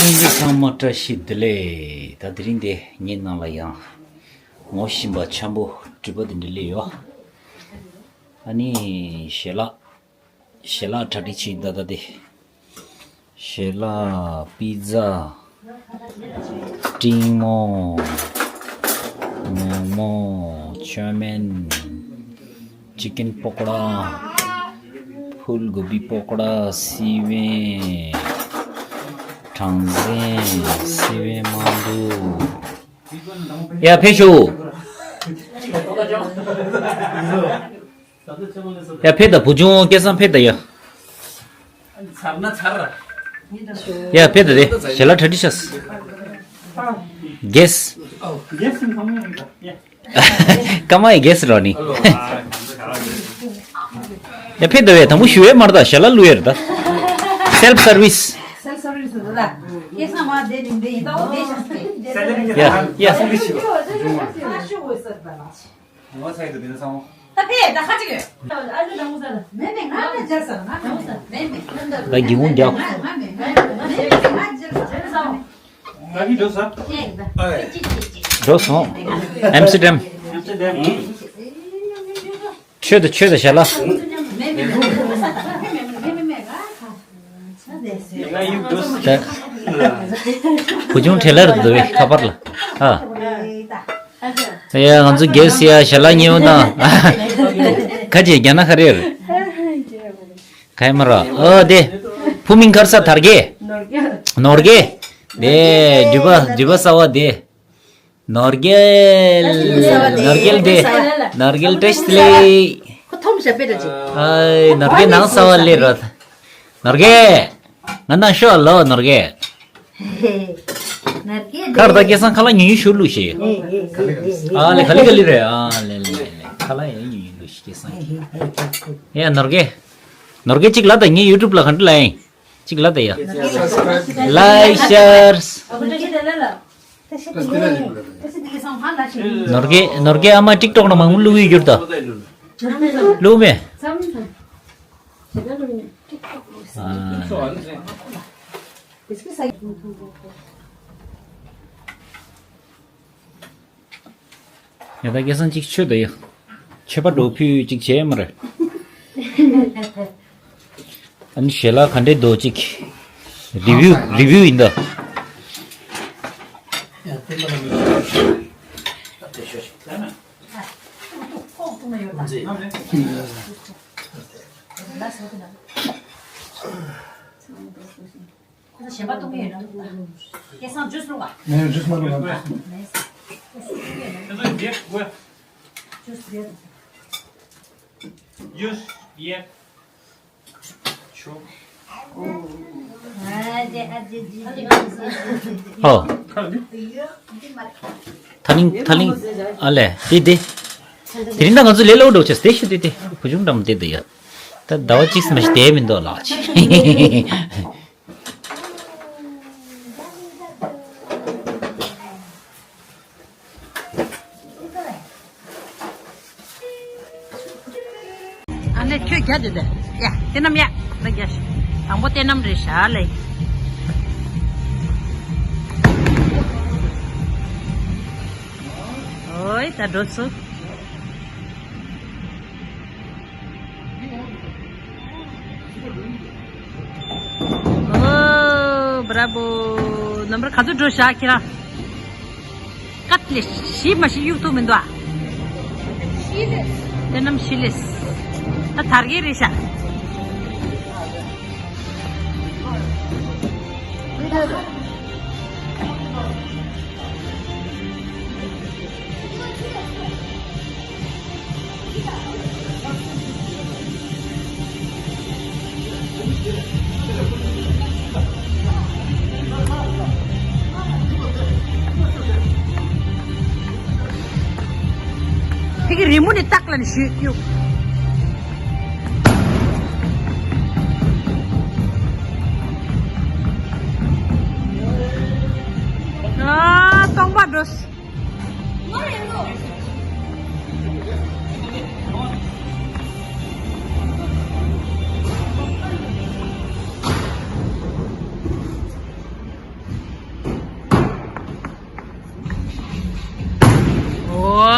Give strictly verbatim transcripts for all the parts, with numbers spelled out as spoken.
ཚང་མ་བཀྲ་ཤིས་བདེ་ལེགས། ད་དེ་རིང་འདི་ངའི་ནང་ལ་ཡང་ངོ་ཤེས་པ་འཆམ་པོ་སྒྲིག་པ་དེ་འདྲ་སླེབས་ཡོད། ཨ་ནི་ཞལ་ལག་ཞལ་ལག་གྲ་སྒྲིག་བྱེད་ད་ད་དེ། ཞལ་ལག་པི་ཛ། སྤྲིང་མོ། མོག་མོག་ཅོ་མིན། ཅི་ཀིན་པོ་ཀོ་ར། ཕུལ་གོ་བི་པོ་ཀོ་ར། སི་བན། གྲང་ཟན། སི་བན་མང་པོ། ཡ་ཕེབས་ཤོག་ཡ་ཕེབས་དང་། བུ་ཆུང་སྐལ་བཟང་ཕེབས་དང་ཡ། ཚར་ན་ཚར། ཡ་ཕེབས་དང་དེ་ཞལ་ལག་གྲ་སྒྲིག་བྱས། གེས། ཀ་མ་ཡི་གེས་རོ་ནི། ཡ་ཕེབས་དང་བས་དང་པོ་ཞུ་ཡས་མ་རེད་ད། ཞལ་ལག་བླུག་ཡས་རེད་ད། སེལཕ་སར་བིས། སེལཕ་སར་བིས་རེད་ད། སྐལ་བཟང་མ་བསྡད་ནི་འདི་ཡིན་ད། འོ་བསྡད་ཤག་སྐལ། ཡ་ཡ། ད་ཕེབས་ད་ཁ་ཅིག་ཡོད། མེད་མེད། ང་ལ་མཇལ་ས། ང་ལ་མཇལ་ས། མེད་མེད། ད་སྒེའུ་ཁུང་རྒྱག་མེད་མེད། ང་མཇལ་ས། འགྲོ་སོང་། ཨེམ་སི་ཏྲམ། ཆོས་དང་ཆོས་དང་ཞལ་ལག། མེད་མེད། ད། བུ་ཆུང་བྲེལ་ལ་རེད་འདུག་བས་ཁ་པར་ལ། ཨ། ཡ་ང་ཚོ་གེས་ཡ་ཞལ་ལག་ཉེ་བོ་དང་། ཁ་ཅིག་རྒྱ་ནག་ཁ་རེད། ག་ཡ་མ་ར་ཨོ་དེ། ཕུ་མིང་ཁར་ས་དར་གེ། ནོར་གེ། དེ་འདུས་པ་འདུས་པ་གསར་བ་དེ། ནོར་རྒྱལ། ནོར་རྒྱལ་དེ། ནོར་རྒྱལ་བཀྲ་ཤིས་བདེ་ལེགས། ཁོ་ཐོམ་ཞབས་པད་ར་ཅིག་ཨའི་ནོར་རྒྱལ་ནང་གསར་བ་སླེབས་རོགས། ནོར་རྒྱལ། ང་ནང་ཤོག་ལོ་ནོར་རྒྱལ། ནོར་རྒྱལ་ཁར་ད་སྐལ་བཟང་ཁ་ལག་ཉུང་ཉུང་ཞུ་ལུགས་ཤིག་ཨ་ལེ་ག་ལེ་ག་ལེ་རེད། ཨ་ལེ་ལེ་ལེ་ཁ་ལག་ཡང་ཉུང་ཉུང་ལུགས་ཤིག་སྐལ་བཟང་གིས། ཡ་ནོར་རྒྱལ། ནོར་རྒྱལ་གཅིག་ལ་ད་ངའི་ཡུ་ཊུབ་ལ་ག་འདྲ་ལ་ཡིན། གཅིག་ལ་ད་ཡ། ལའིཀ་ཤེར། ནོར་རྒྱལ་ནོར་རྒྱལ་ཨ་མ་ཊིག་ཊོག་ནང་མང་པོ་བླུགས་ཡོད་རྒྱུར་ད། བླུགས་མེད། ཨ། ཡ་ད་སྐལ་བཟང་གཅིག་མཆོད་དོ་ཡ། མཆོད་པ་འགྲོ་ཕུལ་གཅིག་བྱས་མ་རེད། ཨ་ནི་ཞལ་ལག་ག་འདྲས་འདུག་གཅིག་རི་བིའུ་རི་བིའུ་ཡིན་ད། ཁོ་ཚོ་གཞན་པ་གཏོང་གི་ཡོད་ན། སྐལ་བཟང་ཇུས་བླུགས་པ། ངས་ཇུས་མ་བླུགས་ང་། ཇུས་བླུགས་ཡོད་ན། ཇུས་བླུགས་ཡོད། ཇུས་བླུགས་ཡོད། ཨ་ཇེ་ཨ་ཇེ་ཇེ་ཇེ། ཧོ། ཐ་ལིང་ཐ་ལིང་ཨ་ལེ་དེ་དེ། དེ་རིང་ད་ང་ཚོ་ལས་སླ་པོ་འགྲོ་ཆེ་དེ་ཤི་དེ་དེ་བུ་ཆུང་འགྲམ་དེ་དེ་ཡ། ད་ཟླ་བ་གཅིག་ཙམ་ཞིག་དེ་མི་འདུག་ལགས་ཆེ། ཨ་ནི་ཁྱོད་རྒྱ་དེ་དེ། ཡ་དེ་རྣམས་ཡ། ལ་རྒྱ་ཞིག་དང་པོ་དེ་རྣམས་རེད་ཤག་ལེ། ཨོའི་ད་འགྲོ་ཚུགས། ཨོ། བྷ་ར་བྷོ། ནམ་བར་ག་ཚོད་འགྲོ་བཞག་ཁྱེད་རང་། ཀ་ལེ་ཤི་མ་ཤི་གཡུག་ཐུབ་མི་འདུག་ཨ། ཤི་ལེ། དེ་རྣམས་ཤི་ལེ། ད་དར་གྱི་རེད་ཤག་ཕ་གི་རི་མོ་ནི་སྟག་ལ་ནི་ཞུས་ཀྱུ། ཨ་སྟོང་པ་འགྲོ།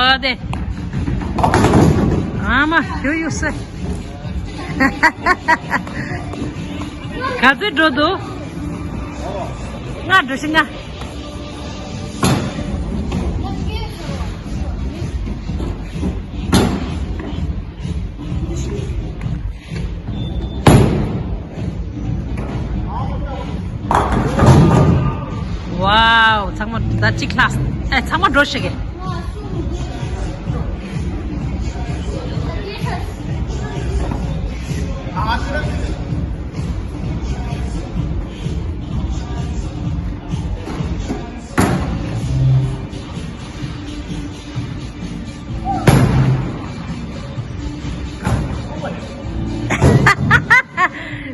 ད་དེ། ཨ་མ་ཞུ་ཡུག་སེ། ག་ཚོད་འགྲོ་འདུག་ལྔ་འགྲོ་ཤི་ལྔ། ཝའོ། ཚང་མ་ད་གཅིག་ལྷག་ཨེ། ཚང་མ་འགྲོ་ཤེས་གི།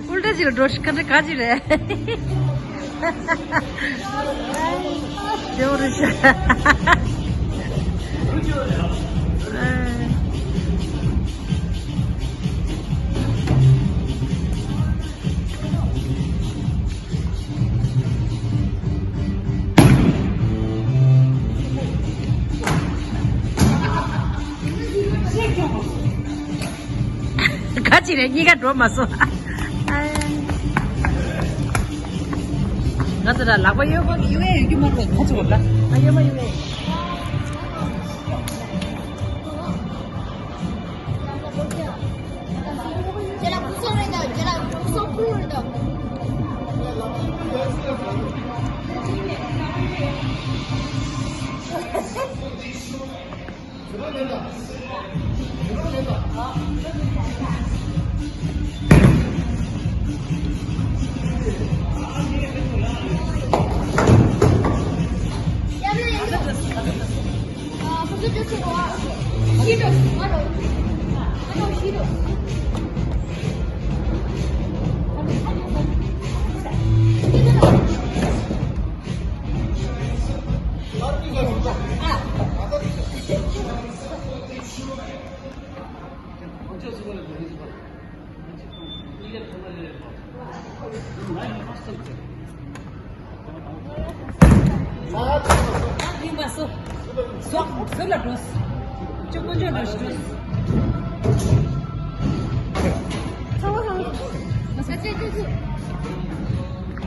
ཨུལ་ཊ་ཅིག་འགྲོ་ཤི་ཁ་འདྲ་ག་ཅི་རེད། ཇོ་རི་ཤ། ག་ཅི་རེད། གཉིས་ཀ་འགྲོ་མ་སོང་། ང་ཚོ་ལ་ལག་པ་གཡོན་པ་གཡོན་ཡས་ཡོད་རྒྱུ་མ་རེད། ཁ་ཆུ་བ་ལ་ང་གཡོན་མ་གཡོན་ཡས།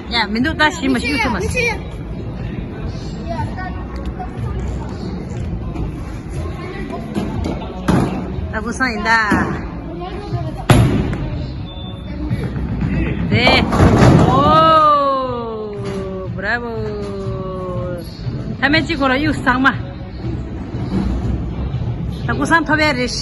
ཡ། མི་འདུག་ད་ཤི་མ་ཤི་ཐུབ་མ་ཤི། ད་ཀུ་སང་ཡིན་ད། རེད། ཨོ། བྷ་ར་བྷོ། ཐ་མའི་གཅིག་གོ་ལ་གཡུག་ཚང་མ། ད་ཀུ་སང་ཐོབ་ཡ་རེད།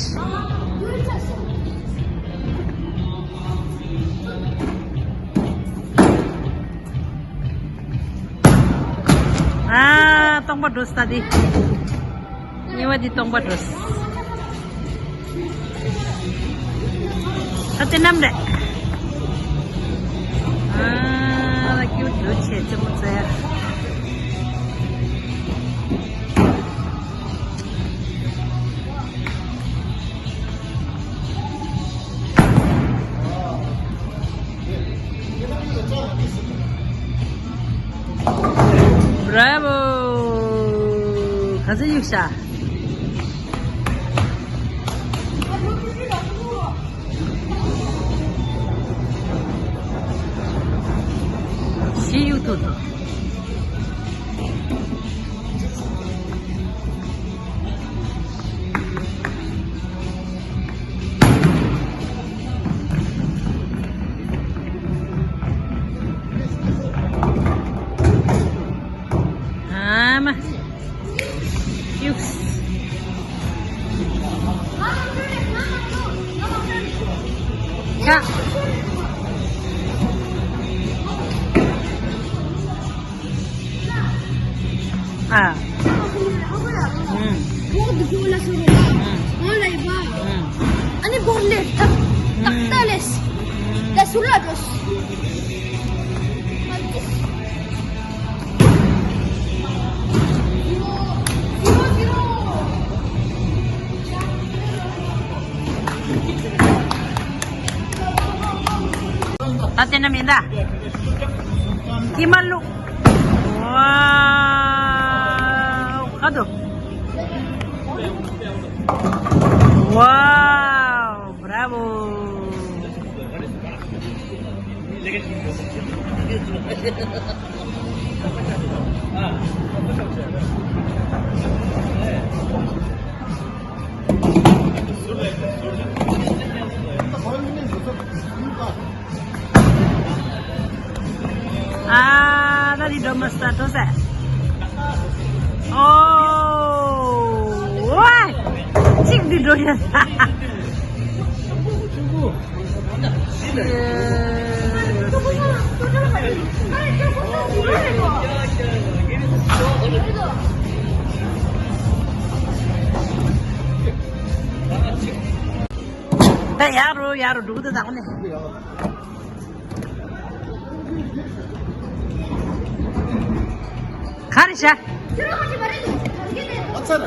ཨ། སྟོང་པ་འགྲོ་ས་འདི། གཉིས་པ་འདི་སྟོང་པ་འགྲོ་ས། ད་དེ་ནམ་རེད། ཨ། ད་ཀྱུ་འགྲོ་ཆེ་ཙེ་མོ་ཙེ། Bravo! ག་ཚོད་གཡུགས་ཤག་བཞི་གཡུགས་ཐུབ་འདུག་ཨ་མ། གཡུགས། ཤ། ཨ། ཨུམ། ཨུམ། ཨ་ནི་བོར་ལེ་ཏག་ཏག་ཏག་ལེ། ད་སུ་ལ་འགྲོ། ད་དེ་ན་མིན་ད། ཀི་མ་ལུ། ཝའོ། ཁ་དོ། Wow, bravo. ཨ་ད་འདི་འགྲོ་མ་སྟ་འགྲོ་ས། ཨོ། ཝའི། གཅིག་འདི་འགྲོ་ཡ། ད་ཡར་རོ་ཡར་རོ་འགྲོ་གི་འདུག་ད་ཨ་ནི། ག་རེ་བྱ། ཨ་ཚ་ར།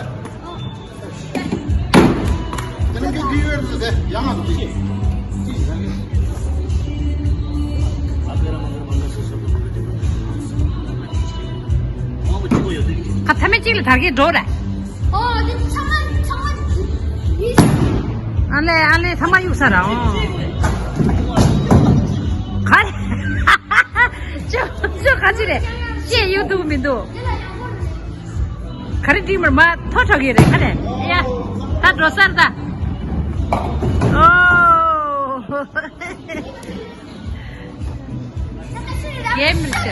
དེ་ནས་འདི་ཡོད་རེད་དེ་ཡང་ང་ཚོ་ཅི། ཁ་མཐའ་མེད་གཅིག་ལ་དར་གྱི་འགྲོ་ར། ཨོ། འདི་ཚང་མ་ཚང་མ་ཡིས། ཨ་ལེ་ཨ་ལེ་ཚང་མ་གཡུག་ས་ར་ཨོ། ག་རེ། ཅོ་ཅོ་ག་ཅི་རེད། ཅེས་གཡུག་འདུག་མི་འདུག་ག་རེ་འགྲིག་མར་མ་ཐོ་ཐོ་གི་རེད་ཁ་ནས་ཡ། ད་འགྲོ་སར་ད། ཨོ། རྒྱལ་མི་ཤ།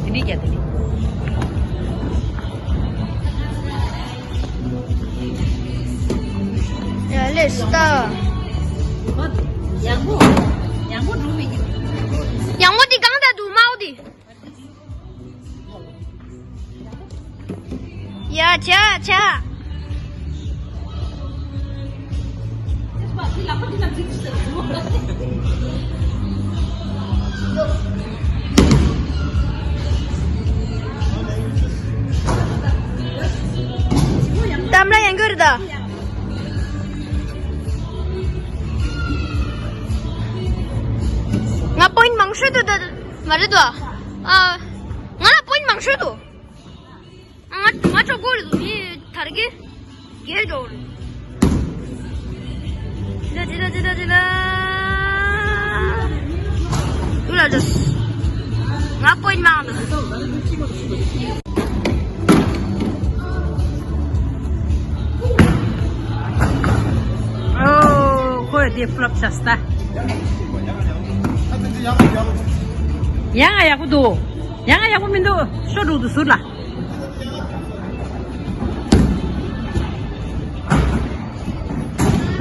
དེ་ནི་རྒྱ་དེ་ནི། ཡ་ལེ་སྟ། ཡང་མོ། ཡང་མོ་འགྲོ་མི་འགྱུར། ཡང་མོ་དེ་གང་ད་འདུག་མའོ་དེ། ཡ་ཆ་ཆ། གཏམ་ལ་ཡང་གོ་རེད་ད། ང་པོ་ཡིན་མང་ཤོས་འདུག་ད། མ་རེད་དོ། ཨ། ང་ལ་པོ་ཡིན་མང་ཤོས་འདུག་ང་ང་ཆོག་གོ་རེད་དོ་མི་དར་གི། རྒྱལ་འགྲོ་རེད། ཇི་ལ་ཇི་ལ་ཇི་ལ་ཇི་ལ། ཏུ་ལ་ཇོས། ང་པོ་ཡིན་མང་འདུག་ཨོ། ཁོས་དེ་ཕློབ་ཆགས་ས། ཡང་ང་ཡག་པོ་འདུག་ཡང་ང་ཡག་པོ་མི་འདུག་ཤོ་འགྲོ་འདུག་ཟུར་ལ།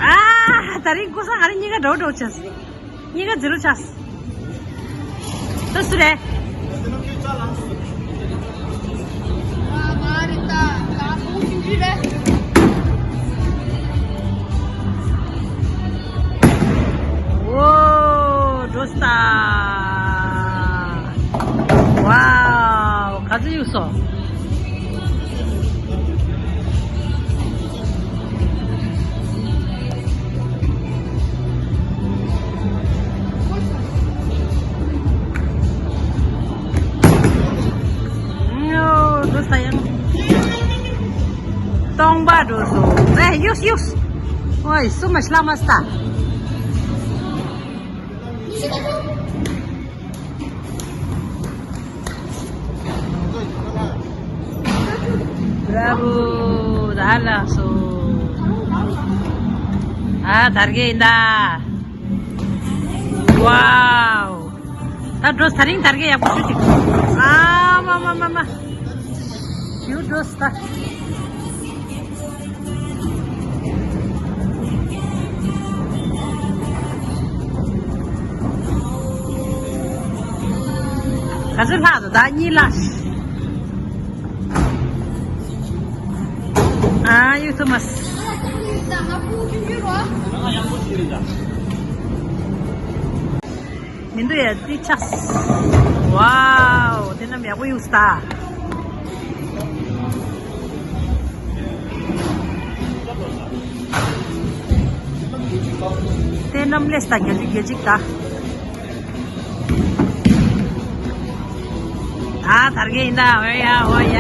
ཨ། ད་རིང་ཀུ་ས་ང་རང་གཉིས་ཀ་འགྲོ་འགྲོ་ཆགས། གཉིས་ཀ་ཛི་རོ་ཆགས། ད་སུ་རེད། ཨོ། འགྲོ་སྟ། ཝའོ། ག་ཚོད་གཡུགས་སོང་། ཨོ། འགྲོ་ས་ཡང་། སྟོང་པ་འགྲོ་སོང་། ཨེ། གཡུགས་གཡུགས། ཨོའི། སུ་མ་ཤི་ལ་མ་སྟ། Bravo, ད་ལགས་སོ། ཨ། དར་གྱི་ཡིན་ད། Wow. ད་འགྲོ། ད་རིང་དར་གྱི་ཡག་པོ་ཞུ་ཅིག་ཨ་མ་མ་མ་མ། ཞུ་འགྲོ་ད། ག་ཚོད་ལྷག་འདུག་ད་གཉིས་ལྷག་ཨ། ཡུ་ཐུ་མ་སི། མི་འདུག་ཡ། འདི་ཆགས། ཝའོ། དེ་རྣམས་ཡག་པོ་གཡུགས་སྟ། དེ་རྣམས་ལས་སྟ། རྒྱལ་གཅིག་རྒྱལ་གཅིག་ད། ད་དར་གྱི་ཡིན་ད། ཨོ་ཡ་ཨོ་ཡ།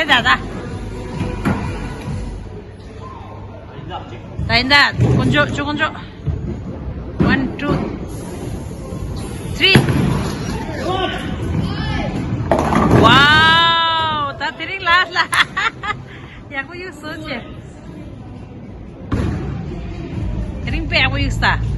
ད་ད། ད་ཡིན་ད། དཀོན་མཆོག་ཆོས་དཀོན་མཆོག One, two, three. Wow, ད་དེ་རིང་ལ་ལ་ཡག་པོ་གཡུགས་སོང་ཅེ། དེ་རིང་དཔེ་ཡག་པོ་གཡུགས་ས།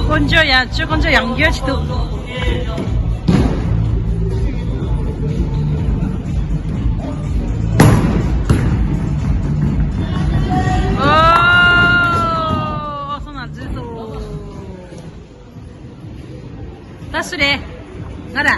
དཀོན་མཆོག་ཡང་ཆོས་དཀོན་མཆོག་ཡང་བསྐྱར་ཅིག་འདུག་ཨོ། ཨོ་སོང་ན་འཛུལ་སོང་། ད་སུ་རེད། ང་ར།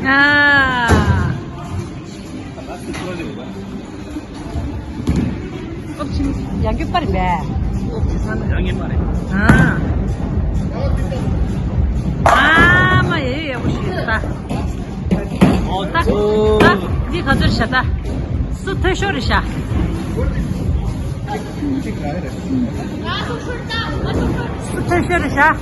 ཨ། ཨོ་ཆིམ་ཡང་གི་པར་བས། ཡང་གི་པར། ཨ། ཨ་མ་ཡེ་ཡེ་ཡག་པོ་ཞིག་ད། ད་ད་འདི་ག་ཚོད་རེད་ཤག་ད། སུ་མཐོ་ཤོས་རེད་ཤག་སུ་མཐོ་ཤོས་རེད་ཤག